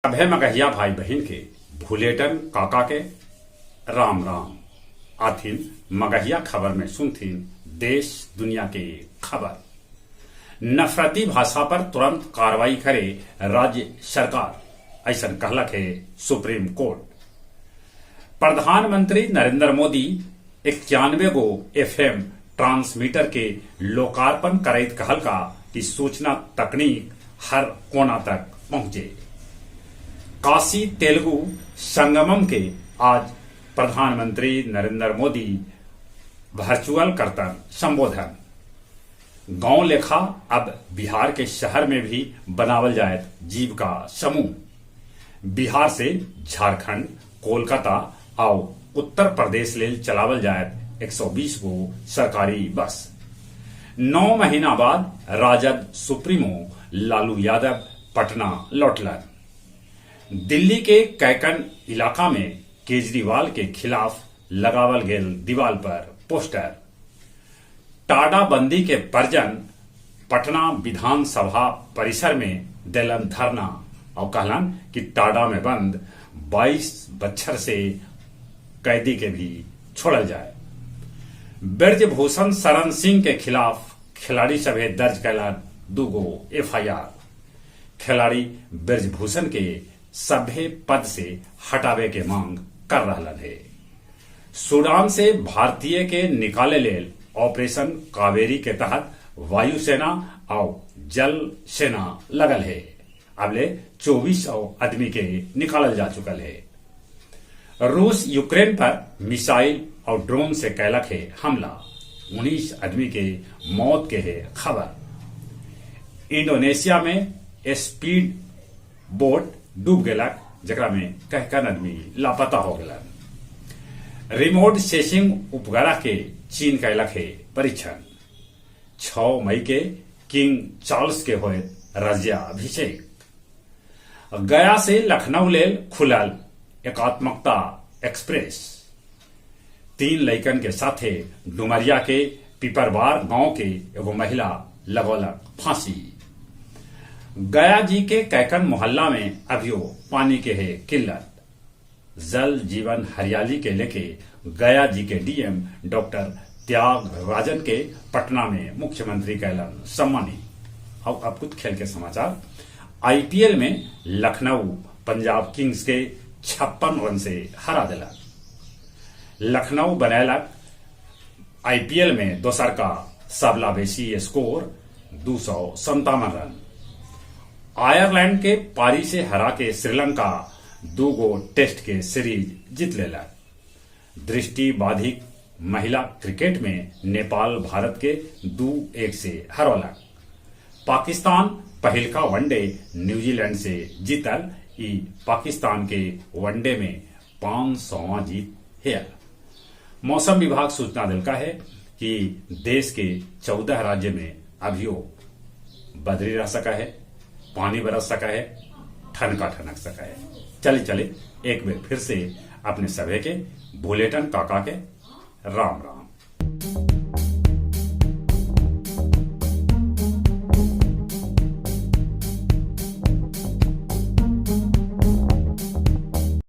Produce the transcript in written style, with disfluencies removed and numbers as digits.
सभे मगहिया भाई बहिन के भुलेटन काका के राम राम। आथिन मगहिया खबर में सुनथिन देश दुनिया के खबर। नफरती भाषा पर तुरंत कार्रवाई करे राज्य सरकार, ऐसन कहलक हे सुप्रीम कोर्ट। प्रधानमंत्री नरेंद्र मोदी 91 गो एफएम ट्रांसमीटर के लोकार्पण करैत कहलका कि सूचना तकनीक हर कोना तक पहुंचे। काशी तेलुगु संगमम के आज प्रधानमंत्री नरेंद्र मोदी वर्चुअल करतन संबोधन। गांव लेखा अब बिहार के शहर में भी बनावल जायत जीविका समूह। बिहार से झारखंड, कोलकाता आउ उत्तर प्रदेश लेल चलावल जायत 120 गो सरकारी बस। 9 महीना बाद राजद सुप्रीमो लालू यादव पटना लौटलन। दिल्ली के कैकन इलाका में केजरीवाल के खिलाफ लगावल गेल दीवाल पर पोस्टर। टाडा बंदी के परजन पटना विधानसभा परिसर में देलन धरना और कहलन कि टाडा में बंद 22 बच्छर से कैदी के भी छोड़ल जाए। ब्रजभूषण शरण सिंह के खिलाफ खिलाड़ी सभे दर्ज कैलन 2 एफआईआर। खिलाड़ी ब्रजभूषण के सभे पद से हटावे के मांग कर रहलन हे। सूडान से भारतीय के निकाले लेल ऑपरेशन कावेरी के तहत वायुसेना और जल सेना लगल है। अबले 24 आदमी के निकालल जा चुकल है। रूस यूक्रेन पर मिसाइल और ड्रोन से कैलक है हमला, 19 आदमी के मौत के है खबर। इंडोनेशिया में स्पीड बोट डूब गेलक, जकरा में कहकन आदमी लापता हो गेलन। रिमोट सेंसिंग उपग्रह के चीन कैलक है परीक्षण। 6 मई के किंग चार्ल्स के होए राज्याभिषेक। गया से लखनऊ लेल खुलल एकात्मकता एक्सप्रेस। 3 लइकन के साथे डुमरिया के पिपरवार गांव के एगो महिला लगौलक फांसी। गया जी के कैकन मोहल्ला में अभियो पानी के है किल्लत। जल जीवन हरियाली के लेके गया जी के डीएम डॉक्टर त्याग राजन के पटना में मुख्यमंत्री कैलन सम्मानित। और अब कुछ खेल के समाचार। आईपीएल में लखनऊ पंजाब किंग्स के 56 रन से हरा दिलक। लखनऊ बनैलक आईपीएल में दोसर का सबला बेसी स्कोर 257 रन। आयरलैंड के पारी से हरा के श्रीलंका 2 गो टेस्ट के सीरीज जीत लेलक। दृष्टिबाधित महिला क्रिकेट में नेपाल भारत के 2-1 से हरौलक। पाकिस्तान पहिलका वनडे न्यूजीलैंड से जीतल। ई पाकिस्तान के वनडे में 500वां जीत है। मौसम विभाग सूचना दिलका है कि देश के 14 राज्य में अभियो बदरी रह सका है, पानी बरस सका है, ठनका ठनक सका है। चले चले एक बार फिर से अपने सभे के भुलेटन काका के राम राम।